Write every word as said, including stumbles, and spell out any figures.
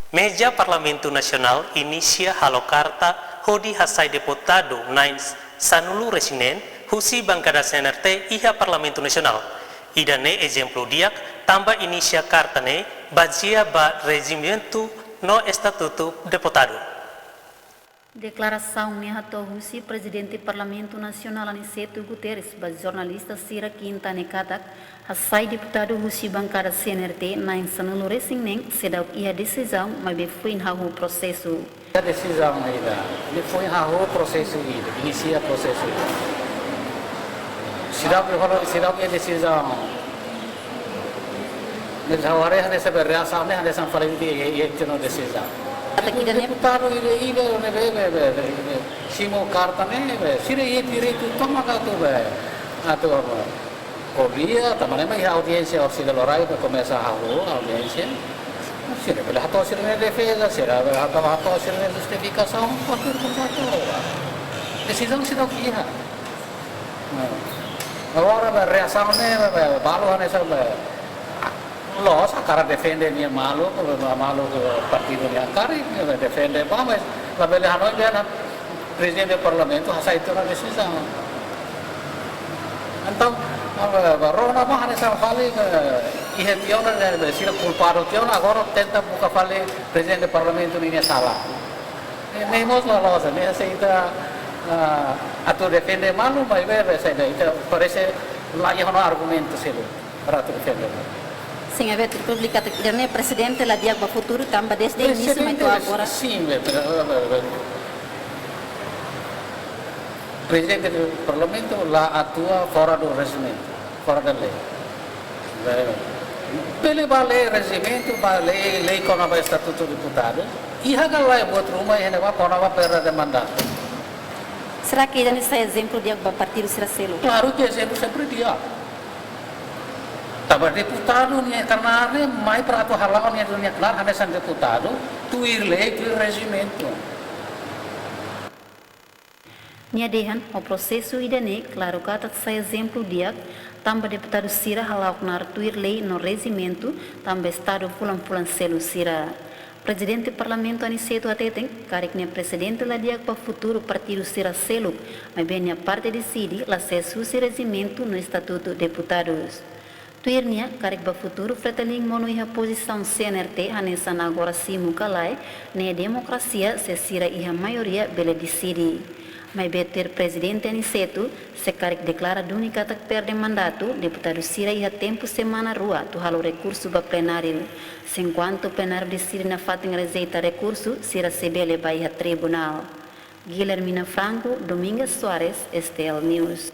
Meja Parlamentu Nasionál inisia halo karta hodi hasai deputadu na'in sanulu-resin-neen husi bankada C N R T iha Parlamentu Nasionál. Ida-ne'e ezemplu di'ak tanba inisia karta ne'e bazeia ba rejimentu no estatutu deputadu. Deklarasaun ne'e hato'o husi Prezidente Parlamentu Nasionál Aniceto Guterres ba jornalista sira Kinta ne'e katak, hasai deputadu husi bankada C N R T na'in sanulu-resin-neen seidauk iha desizaun, maibé foin hahú prosesu. Iha desizaun ida, ne'e foin hahú prosesu ida, inisia prosesu ida. Seidauk hola, seidauk iha desizaun. Ne'e ha'u haree hanesan be reasaun ne'e hanesan fali ida, ida, ida, ida no desizaun. Ata kita ne'e deputadu ida, ida, ne'ebé, be, be, be, be, simu karta ne'e, be, sira iha direitu tomak atu, be, atu, be, ko'alia, tanba ne'e mak iha audiénsia, orsida loraik, be, komesa hahú audiénsia. Sira bele hato'o sira-nia defeza, sira bele hato'o, hato'o sira-nia justifikasaun, kualkér koisa hato'o. Desizaun seidauk iha. Nah, agora, be, reasaun ne'e, be, be, balu hanesan, be, loos hakarak defende nia maluk, be, maluk, be, partidu nia karik, be, defende ba, mas labele hanoin dehan Prezidente Parlamentu hasai tiha ona desizaun. Entaun, be, be, rona ba hanesan fali, be, iha tiha ona, be, be, sira kulpadu tiha ona, agora tenta buka fali Prezidente Parlamentu ninia sala. Ne'e, ne'e mós la loos, ne'e se ita, ah, atu defende malu, maibé, be, saida, ita parese la iha ona argumentu seluk para atu defende. Sin, be, ita publika atu, ida-ne'e Prezidente la di'ak ba futuru, tanba dezde inísiu mai to'o agora. Sin, be, be, be, be. Prezidente Parlamentu la atua fora do rejimentu, fora da lei. Bele ba lei rejimentu, ba lei, lei kona-ba estatutu deputadu. Iha ka lae buat ruma iha ne'ebá kona-ba perda de mandatu. Será que ida-ne'e sai ezemplu di'ak ba partidu sira seluk? Klaru ke ezemplu sempre di'ak. Tanba deputadu nia knaar ne'e mai para atu hala'o nia, nia knaar hanesan deputadu, tuir lei, tuir rejimentu. Nia dehan, ho prosesu ida-ne'e, klaru katak sai ezemplu di'ak, tanba deputadu sira hala'o knaar tuir lei no rejimentu, tanba estadu fulan-fulan seluk sira. Prezidente Parlamentu Aniceto hateten, karik nia Prezidente la di'ak ba futuru partidu sira seluk, maibé nia parte deside, la sees husi rejimentu no estatutu deputadus. Tuir nia, karik ba futuru Fretilin monu iha pozisaun C N R T hanesan agora simu ka lae, ne'e demokrasia se sira iha maioria bele deside. Maibé tuir Prezidente Aniceto, se karik deklara duni katak perde mandatu, deputadu sira iha tempu semana rua atu halo rekursu ba plenáriu. Se enkuantu plenáriu deside nafatin rejeita rekursu, sira sei bele ba iha tribunál. Guilhermina Franco, Domingas Soares, S T L News.